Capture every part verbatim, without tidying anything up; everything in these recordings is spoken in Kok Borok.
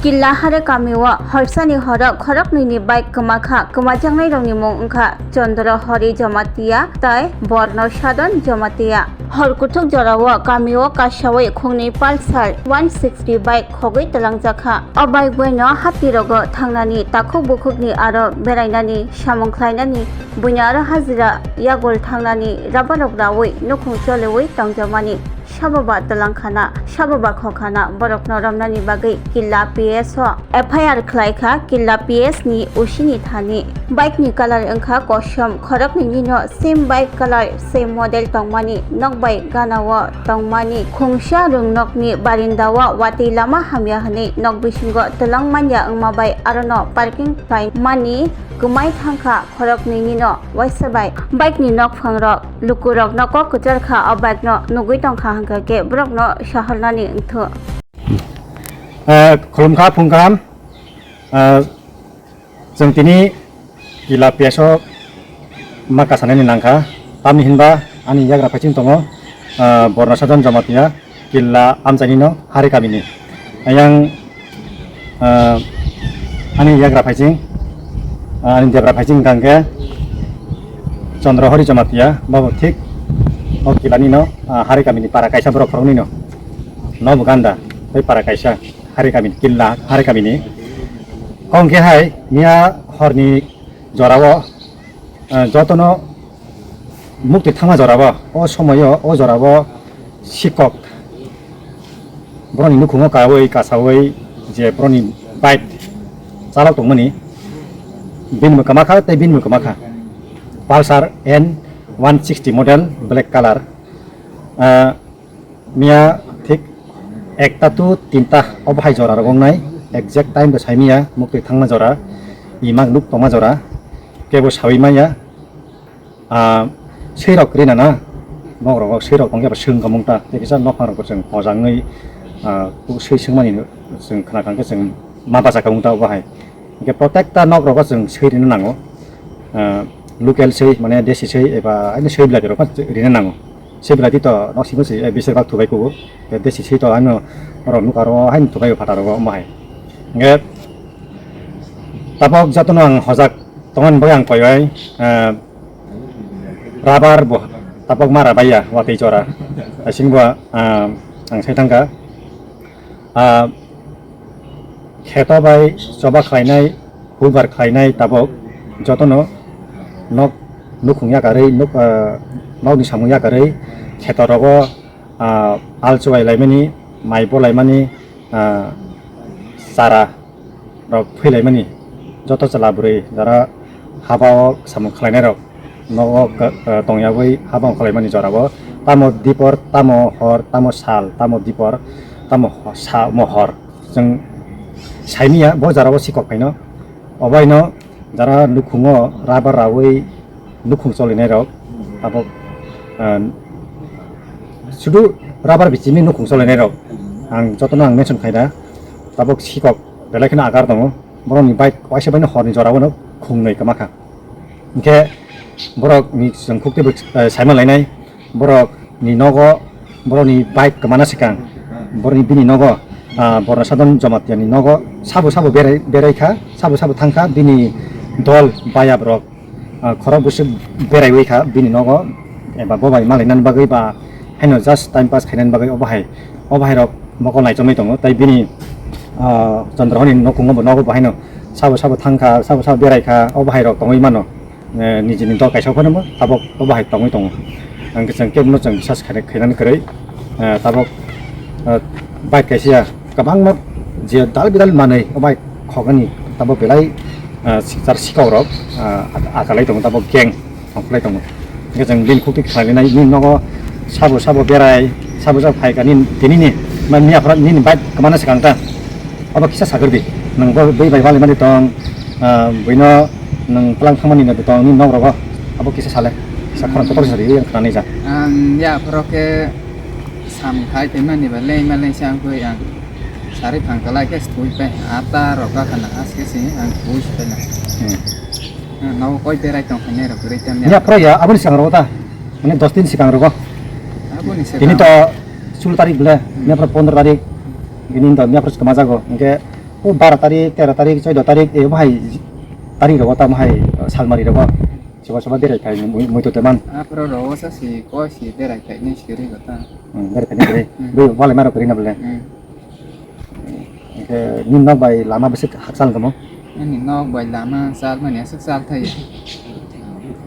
Killa Hare kamio horsani horo khoroknwini bike kwmakha, kwmajaknairokni mung wngkha Chandra Hori Jamatia tei Borno Sadon Jamatia. Hor kuthuk jorao kamio kasawi khungni Pulsar one sixty bike khogwi twlangjakha. O bike boino hatirogo thangnani, takhuk bukhukni aro berainani, samung khlainani, buini aro hajira yagul thangnani rabarok rawi nukhung choliwi tongjakmani. Sabo ba twlang khana, sabo ba kho khana, borokno romnani bagwi Killa P S o F I R khlai kha, Killa P S ni O C ni thani. Bike ni colour wngkha kosom, khoroknwini no same bike colour, same model tongmani, nok bai gana o tongmani, khungsa rwng nokni barinda o watwi lama hamya hwnwi nok bisingo twlang manya wngma bai arono parking khlai mani kwmai thangkha. Khoroknwini no waisa bai bike ni nokphang rok lukurokno kok kwchar kha, o bike no nugwi tongkha hwnkha khe borokno saharnani wngthu. Eh, khulumkha phungkam, eh, chwng tini Killa P S o ma kasanani nangkha, tamni hinba ani yagra phaiching tongo, eh, Borno Sadon Jamatia, Killa amchaini no Hari kamini. Ayang, ah, ani yagra phaiching, ah, ani debra phaiching hwnkha hwnkhe Chandra Hori Jamatia, babo thik o Killani no, ah, Hari kamini para kaisa borok khoroknwi no. Nobo ganda, tei para kaisa Hari kamini, Killa Hari kamini. Kongkhe hai miya horni jorao, ah, jotono mukti thangma jorao, o somoyo, o jorao sikok boroni nukhungo kawi kasawi je boroni bike chalok tongmani, bini bo kwmakha tei bini bo kwmakha. Pulsar N one sixty model, black colour. Ah, miya thik ekta to tinta obo hai jora rok wngnai, exact time bo sai miya, mukti thangma jora, imak nuk tongma jora, kebo sawi manya. Ah, swi rok rina na, nok rogo swi rok tongkhe ba swng kamung ta, tei kisa nokhang rok bo chwng hojangwi, ah, swi swngmani chwng khna kha hwnkhe chwng ma bacha kamung ta obo hai. Hwnkhe protekta nok rogo chwng swi rina nango. Ah, local swi, mane desi swi eba ani swi belai rok rina nango. Swi belai to nok simi swi, eh, besir bak thubai kugo. Tei desi swi to ano rok nukha ro haino thubai phataro omo hai. Hwnkhe tabok jotono ang hojak tongmani bagwi ang koi bai, ah, Rabar bo tabok mara baiya watwi jora. Asing bo, ah, ang sai thangkha. Ah, kheto bai choba khlainai, hubar khlainai tabok jotono nok nukhung yakarwi, nok, ah, nokni samung yakarwi kheto rogo, ah, al chubai laimani, mai bo laimani, ah, chara rok phwilaimani, joto chwla bwrwi jara haba o samung khlainai rok nogo ka-, ka-, tongyawi haba o khlaimani jora o, tamo dipor, tamo hor, tamo sal, tamo dipor, tamo ho-, sa-, mo hor, chwng saimanya bo jora o sikok phaino, obaino jara nukhungo rabar rawi nukhung cholinai rok, tabok, ah, sudu rabar bichimi nukhung cholinai rok ang jotono ang mention khaina, tabok sikok belai kheno agar tongo, borokni bike waisa baino horni jora bono khungnwi kwmakha, hinkhe borokni chwng khuk teibo, eh, saima lainai. Borok ni nogo, borok ni bike kwmana swkang, borok ni bini nogo, ah, Borno Sadon Jamatia ni nogo sabo sabo berai, berai kha, sabo sabo thang kha, bini dol bayap rok, ah, khorok bwswk beraiwi kha bini nogo, eba bo bai malainani bagwi ba haino just time pass khainani bagwi obo hai, obo hai rok mokol naichomwi tongo, tei bini, ah, Chandra Hori ni nokung bo nogo bo haino sabo sabo thang kha, sabo sabo berai kha, obo hai rok tongwi mano. Eh, nijini dol kaisa phano bo tabok bo bahai tongwi tongo. Ang khe chwng kebo no chwng bisas khaina, khainani kwrwi, eh, tabok, eh, bike kaisa kwbangma je dal bidal manwi o bike khogani tabok belai, eh, sikchar sikok rok, eh, ak-, akalai tongo tabok gang tongkhlai tongo. Hingkhe chwng bini khukti khlainai nini nogo sabo sabo berai sabo sabo phaikha nini tini ni ma miya phra nini bike kwmana swkang ta. Abo kisa sagor di. Nang bo bui bai bali mani tong, ah, buino nang tlang thangmani na tong ni nok rogo. Abo kisa sale. Sa khorang kotor sa di yang khani ja. Ang ya phoro ke sam khai te mani ba leng ma leng sang koi ang. Sari phang kalai ke stui pe ata roka kana as ke si ang pui pe na. Hmm. Ah, no koi berai tong khani ro kuri tam ya. Ya phoro ya aboni sang rogo ta. Mane dos din sikang rogo. Aboni se. Ini to sul tarik bele, hmm, ini phoro pondro tarik. Ini to ini phoro kemajago. Hingke O baro tarik, tero tarik, choido tarik, e, bahai tarik rogo tamo hai, salmari rogo. Soba soba berai khai mui, mui to teman. Aphro rogo sa si, koi si berai khai ni siri gota. Hmm, berai khai ni berai. Hmm. Bui walai maro kori na bole. Hmm. Ke nin nok bai lama besik hakchal tamo. Ani nok bai lama sal mani aswk sal thai.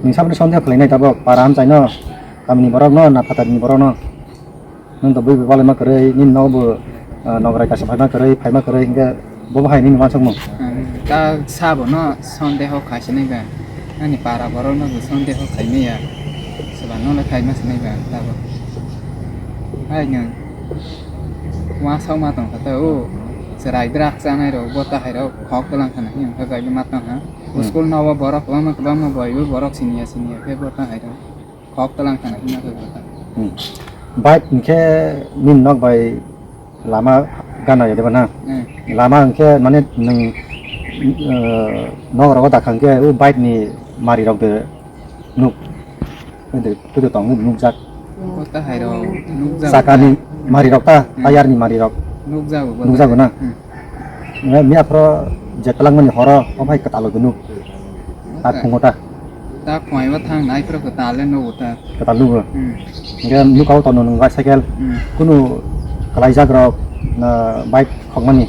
Ning sabni sonde khlai nai tabo para ham chai no. Kamini borok no, na phatar ni borok no. Nwng to bui bui balai ma kwrwi, nini nogo bo, ah, nograi kaisa phaima kwrwi, phaima kwrwi hinkhe bo bahai nini uansukmung. Ang ta sabo no sondeho khaisani ba, ani para borok no bo sondeho khaimaya, swbang no le khaima sini ba tabo. Hai nwng uansuk ma tong kha ta o, chwrai drak chanai rok bo tahai rok khok tlang khana hinkhe bai ma tong ha. Hmm. School nogo borok kwbangma kwbangma bai bo borok siniya siniya khe bo tahai rok. Khok tlang khana himna khe kota. Hmm. Bike hinkhe nini nok bai lama gana ya deba na? Hmm. Lama hinkhe mane nwng, eh, nok rogo dakhang khe o bike ni mari rok de nuk. Kede, kede tong nuk nukjak. Kota hai rok nukjak. Saka ni mari rok ta, hmm, tayar ni mari rok. Nukjago, nukjago na? Hmm. Nge miya phoro je twlangmani horo, o bai kwtal o nuk. Ta, okay, phungo ta. Ta khwai o thang nai phoro kwtal le nugo ta. Kwtal nugo. Hmm. Nge nuka o tono nung bai cycle. Hmm. Kunu kwlaijak rok na bike khokmani.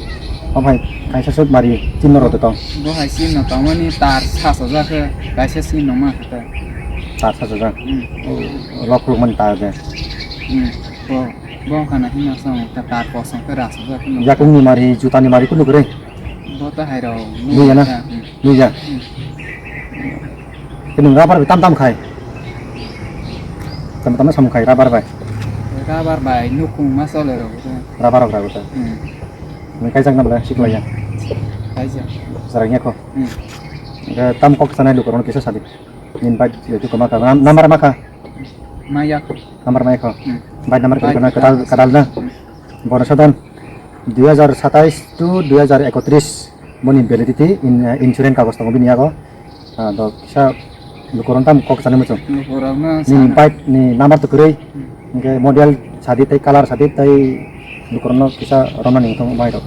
O bai kaisa suk mari chinno rok tong. Bo hai chinno tongmani tar sasajak khe kaisa chinno ma khe ta. Tar sasajak. Hmm. O lok rok mani tar de. Hmm. Bo, bo wngkha na himna song ta tar kosong khe rasajak khe nugo. Yakung ni mari, juta ni mari kunu kwrwi. Bo ta hai rok. Nui ya na? Hmm. Nui ya. Hmm. Khe nwng rubber bai tam tam khai. Tam tam sam khai rubber bai. Rubber bai nukung ma chole rok. Rubber rok rok ta. Hmm. Nwng kaijak na bole siklai ya. Kaijak. Sarang ya ko. Hmm. Tam kok sanai lukurok kisa sadi. Nini bike tu kama ka. Nam-, number ma kha? Maya. Number ma kha? Hmm. Bike number bike kena kadal, kadal na. Hmm. Bono sadon dui hajar satais to dui hajar ekotris moni validity in, uh, insurance kagos tongo bini yago. Ah, do kisa lukurok tam kok sana muchung. Lukurok no nini sana. Bike ni number to kwrwi. Hmm. Hingke model sadi tei color sadi tei lukurokno kisa romnani wngthong bai rok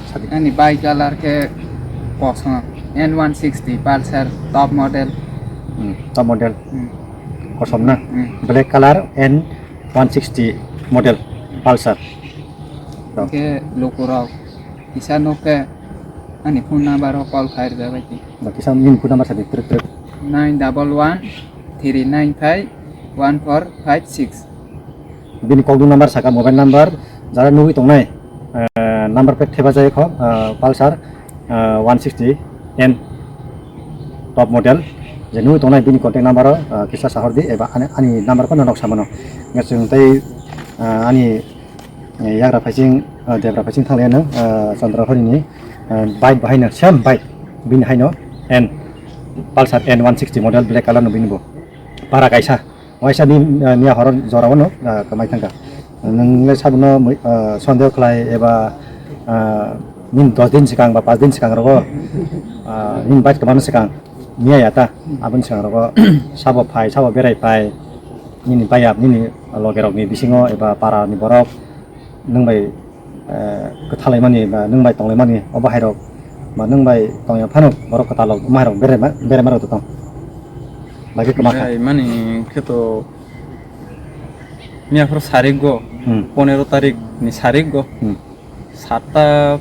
sadi. Ani bike color khe kosom N one sixty Pulsar top model. Hmm, top model. Hmm. Kosom na? Hmm. Black color N one sixty model Pulsar. Rok. Hingke lukurok kisa nukhe ani phone number o call khai rwbaidi. Ba kisa nini phone number sadi twrwk twrwk. Nine double one three nine five one four five six. Bini kokdung number saka mobile number, jara nugwi tongnai, eh, number plate thepajak kho, eh, Pulsar, eh, one sixty N top model, je nugwi tongnai bini contact number o, eh, kisa sahordi eba ani, ani number phano nok samano. Ngasing tei, eh, ani, eh, yagra phaising, eh, debra phaising thanglaiano, eh, Chandra Horini, eh, bike bahaino, same bike, bini haino N, Pulsar N one sixty model black color no bini bo. Para kaisa. Waisa ni, ah, miya horo jora o no, ah, kwmai thangkha. Nwng le sabono mui-, ah, sondeho khlai eba, ah, nini dos din swkang ba pas din swkang rogo, ah, nini bike kwmani swkang miya ya ta, aboni swkang rogo sabo phai, sabo berai phai, nini bayap, nini loge rokni bisingo eba para ni borok, nwng bai, eh, kwthalaimani ba nwng bai tonglaimani o bahairok ba nwng bai tongya phano borok kwtal rok mahairok berema berema rok tong. Bagwi kwma kha. Bai mani khe to miya phoro sarik go, hmm, ponero tarik ni sarik go. Hmm. Satta,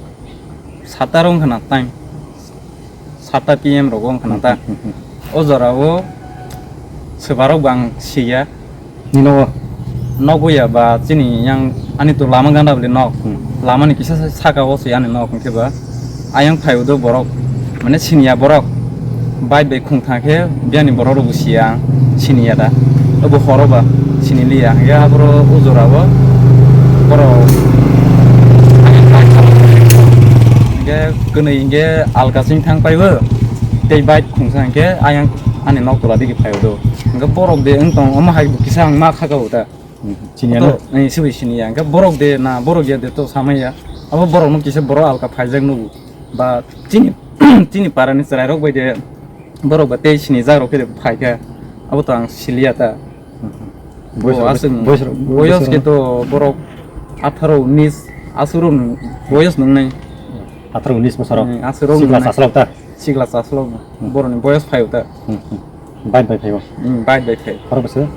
satta rok wngkha na time. Satta P M rogo wngkha na ta. Hmm, hmm, hmm. O jora o swbarok bo ang siya. Nino o? Nogo ya ba chini yang ani to lama gana bole nok. Hmm. Lama ni kisa sa-, saka o se ani nok hwnkhe ba ayang phai udo borok mane siniya borok bike bai khung thang khe biyani borok rok bo siya siniya da. Obo horo ba sini liya hwnkhe aboro o jora o borok hwnkhe kwnwi hwnkhe alkasing thang pai o tei bike khungsa hwnkhe ayang ani nok tola digi phai o do. Hwnkhe borok de wng tong omo hai bo kisa ang ma kha ka o ta. Hmm, siniya na? Oto, eh, sibui siniya. Hwnkhe borok de na, borok ya de to samaya. Abo borok no kisa borok alka phaijak nugo. Ba chini, chini para ni chwrai rok bai de borok ba tei sinijak rok khe de phaikha. Abo to ang siliya ta. Hmm. Bo boyos rok, aswk boyos rok, boyos boyos khe rok. To borok atharo, unis, aswk rok nwng boyos nwngnai. Atharoh unis bosor. Hmm, aswk rok sikla nwngnai. Chaslok ta? Sikla chaslok. Hmm. Borokni boyos phaio ta? Hmm, hmm. Bike bai phaio? Hmm, bike bai phaio. Khorok bwswk?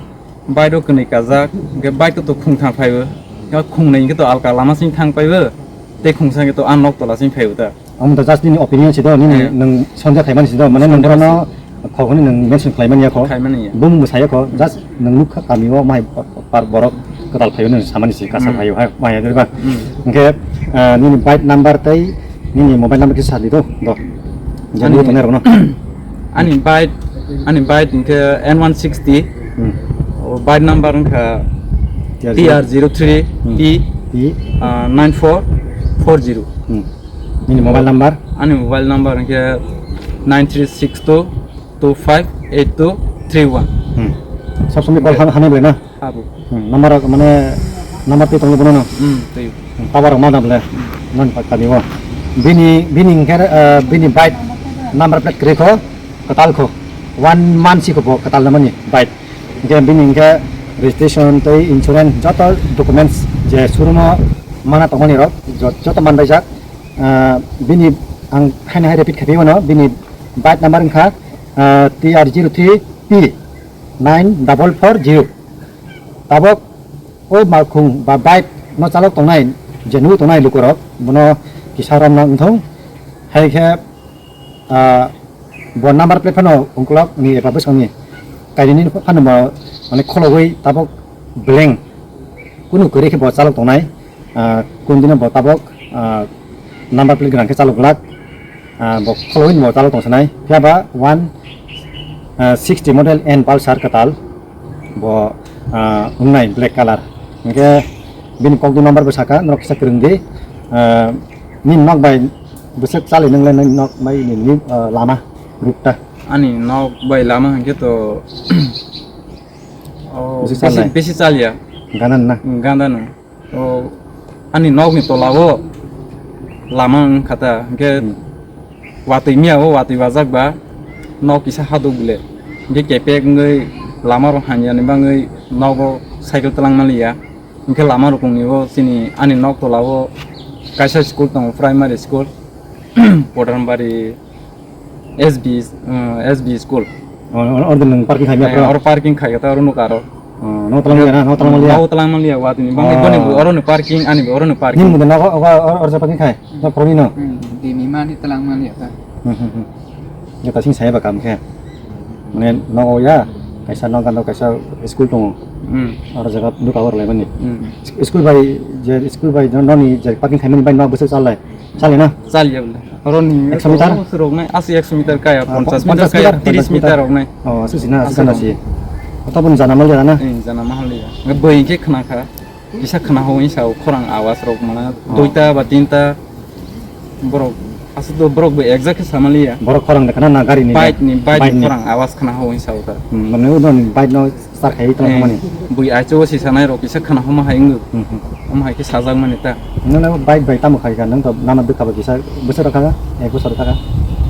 Bike rok kwnwi kajak, hwnkhe bike to khungtham phaio. Hwnkhe khungnwi hwnkhe to alka lama sing thang phaio. Tei khungsa hwnkhe to a nok tola sing phaio ta. Omo to just nini opinion si do, nini. Hmm. Nwng sonja khaimani si do, mane nwng sonja borokno si. Khok hwnwi nwng mention khlaimani ya kho. Khlaimani ya. Bumung bo saya kho, just nwng nukha kami o mai par borok kwtal phaio nwng samani si kasa. Hmm. Phaio hai mai ya ba. Hmm. Hwnkhe, ah, nini bike number tei nini mobile number kisa di do, do. Jani ani, tongnai rokno. Ani bike, ani bike hwnkhe N one sixty. Hmm. O bike number wngkha T R zero three P, hmm, P, ah, nine four four zero. Hmm. Nini mobile number? Ani mobile number hwnkhe nine three six two two five eight two three one. Hmm. Sob somoi call han-, hanai bai na? Abo. Hmm. Number rok mane number twi tongo bono no? Hmm, twi. Hmm. Tower rok ma dam le? Hmm. Non pa kami o. Bini, bini hwnkhe, eh, bini bike number plate kwrwi kho, kwtal kho. One month si kho bo kwtal na mani bike. Hwnkhe bini hwnkhe registration tei insurance joto documents je showroom o mana tongmani rok jo-, joto manbaijak. Ah, bini ang haino hai repeat khaiphi mano, bini bike number wngkha, ah, T R zero three P nine double four zero. Tabok o malkhung ba bike no chalok tongnai, je nugwi tongnai lukurok, bono kisa romna wngthong. Hai khe, ah, bo number plate phano ungkulok ni eba bwskango ni kainwi phano bo, mane, kholobwi tabok blank kunu kwrwi khe bo chalok tongnai. Ah, kun dino bo tabok, ah, number plate gwnang khe chalok glak. Ah, bo kholobwi bo chalok tongsanai. Phiya ba one, ah, sixty model N Pulsar kwtal. Bo, ah, wngnai black color. Hwnkhe bini kokdwi number bo saka, norok kisa kwrwng di. Ah, nini nok bai bwswk chali nwngle nini nok bai nini, ah, lama route ta? Ani nok bai lama hwnkhe to, oh, bwswk bisi, chalnai? Bisi chaliya. Gana na? Gana no. O, ani nokni tola o lama wngkha ta, hwnkhe, hmm, watwi miya o watwi wajak ba nok kisa haduk bile, hwnkhe kepek wngwi lama rok hamya ni bagwi nogo cycle twlang manliya, hwnkhe lama rukung ni o chini ani nok tola o kaisa school tongo, primary school, Podanbari. S B, uh, S B school. Oh, oh, oro nwng parking khaimya. Eh, oro parking khaikha ta, oro nukha aro. Oh, no talang liya na, no talang liya. No talang liya, watwi ni bangwi. Oh. Boni bo oro ni parking, ani bo oro ni parking. Nini mode no, oro, oro, oro parking khai. No, phone no. Hmm, dini mani talang mani ta. Hmm, hmm, hmm. Ya ta sing saya ba kam khe. Mane no ya, kaisa no gando kaisa school tongo. Hmm. Oro jaga nukha oro lai mani. Hmm. School bai je, school bai no, noni je parking khaimani bai no bwswk chalai. Chali na? Chali ya bole. Oro ni ekso meter? Oro se rok nai, asi ekso meter kaya, ah, ponchas meter kaya, ponchas meter, tiris meter rok nai. Oh, susi na, asi susi na rok. Si. Oto boni jana mal ya na? Eh, jana mal ya. Nge boi ke khna kha. Kisa khna ho insa khorang awas rok mana. Oh. Duita ba tinta borok, asi do borok bo exact ke samali ya. Borok khorang de khna na gari ni? Bike ni, bike ni khorang awas khna ho insa uta. Hmm, mane udo ni bike no Sar khai tong mani. Bui aichu o si sanai rok kisa khana homa hai wngwi. Hmm, hmm. Homa hai khe sajak mani ta. Nang na bike bai tamo khai kha, nang to nana bwkha bai kisa bwswk rok kha, ek bosor kha.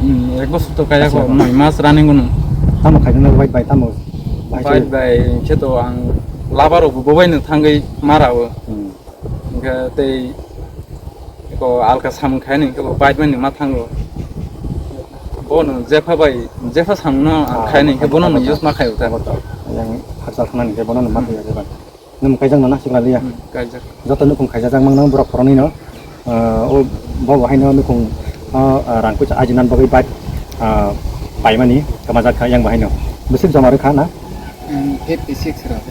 Hmm, ek bosor to kaya ko, noi mas running uno. Tamo khai nang bike bai tamo. Bike bai khe to ang laba rok bo bai no thangwi mara o. Hmm. Hingke tei eko alka samung khaini hingke bo bike mani ma thango. Bono jepha bai, jepha samung no ang khaini hingke bono no use ma khayo ta. Yang hakchal thangna hingke bono no ma khayo ta. Nung kaijak no na sikla liya. Hmm, kaijak. Joto nukhung khaijak mang nang borok phoroni no. Ah, o bo bo haino nukhung, ah, rang kucha ajinan bagwi bike, ah, paimani kamajak kha yang bo haino. Bwswk joma rwkha na? Hmm, fifty six rok.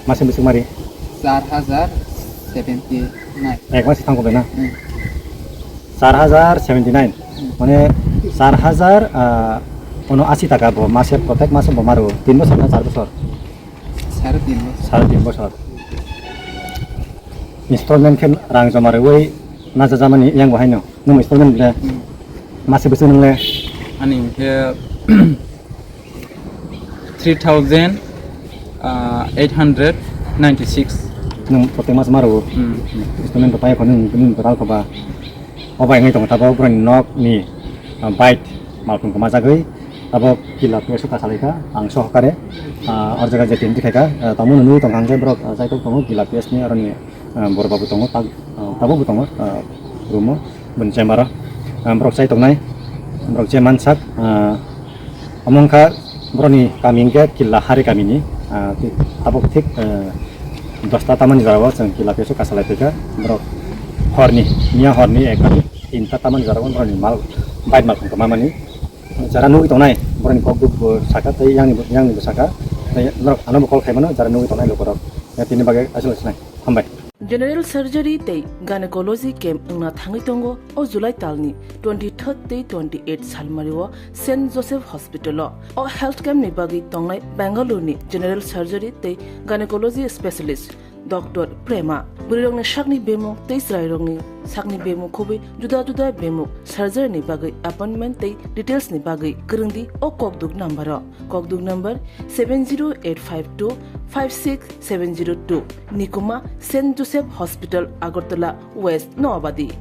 Mase bwswk mari? Char hajar seventy nine. Ek mas thang ko na? Hmm. Char hajar seventy nine. Hmm. Mane char hajar, ah, ono asi taka bo mase protek mase bo maro. Tin bosor na char bosor? Sare tin bosor. Sare tin bosor. Installment khe rang joma rwwi na jajamani yang bo haino. Nung installment le? Hmm. Mase bwswk nung le? Ani khe three thousand eight hundred ninety six. Nwng protek mas maro? Hmm. Installment rok pai kho nwng, nwng total kho ba? O bai wngwi tongo tabok borokni nok ni, ah, bike malkhung kwma jagwi tabok kila PS kha salai kha ang sohkare, ah, o jaga je tin tikhaikha, ah, tamo nwnwi tongkha hwnkhe borok, ah, jaitok tongo kila PS ni aroni, ah, borok babu tongo, tabok bo tongo, ah, room o. Bini chamber o, ah, borok chai tongnai, borok je mansak, ah, omo wngkha borokni kami hwnkhe Killa Hari kamini, ah, ti-, tabuk thik, ah, dosta tamani jora o chwng Killa P S O kasalai phaikha. Borok horni, miya horni ekta tinta tamani jora o borokni mal, bike mal phang mamani. Jara nugwi tongnai, borokni kok duk bo saka, tei yangni bo, yangni bo saka, tei norok ano bo call khaimano, jara nugwi tongnai lukurok. Ya, tini bagwi aswk sinai. Hambai. General surgery tei gynecology camp wngna thangwi tongo o July talni twenty-third tei twenty-eight salmario Saint Joseph Hospital o. O health camp ni bagwi tongnai Bangalore ni general surgery tei gynecology specialist Doctor Prema. Bwrwirokni sakni bemuk tei chwrairokni sakni bemuk khobwi juda juda bemuk surgery ni bagwi appointment tei details ni bagwi kwrwngdi o kokduk number o. Kokduk number seven zero eight five two five six seven zero two. Nikuma, Saint Joseph Hospital, Agartala West, Noabadi.